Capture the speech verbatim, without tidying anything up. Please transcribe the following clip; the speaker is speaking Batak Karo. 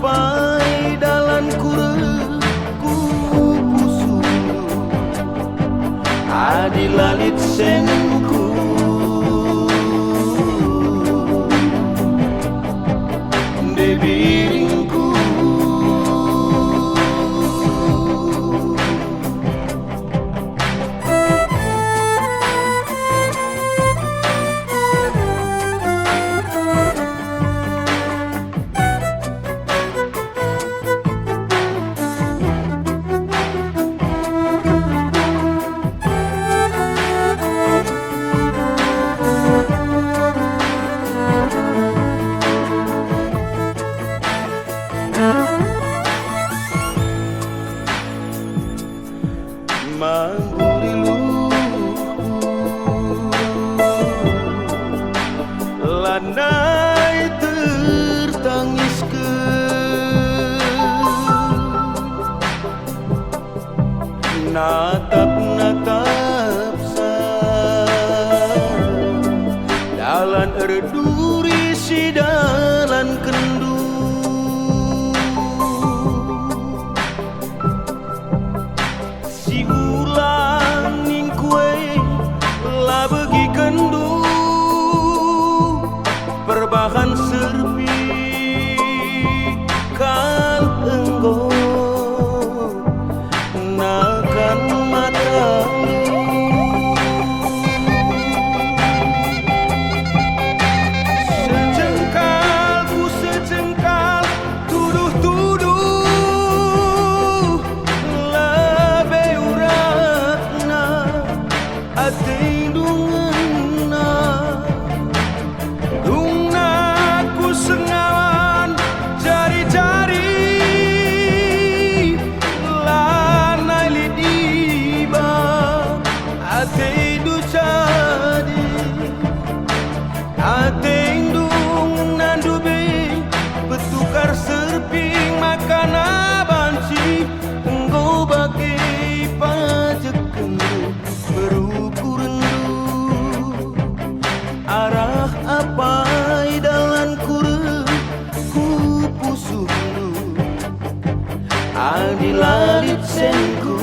Pai dalanku reh ku pusuhndu, adi la lit senku, nde biringku. Mangguli luhku, lanai tertangisken. Natap-natapsa dalan erduri si dalankenndu. Si ulang ningku e la begikenndu, perbahan serpi kal enggo nakan matandu. Sejengkal ku sejengkal, tuduh-tuduh, lebe uratna atendu ngena. Dungna ku sengawan jari-jari, lanai lit iba atendu jadi. Atendu ngenandu be petukar serping makana banci, enggo bage pajekkenndu berukurenndu. Arah apai dalanku reh ku pusuhndu, adi la lit senku,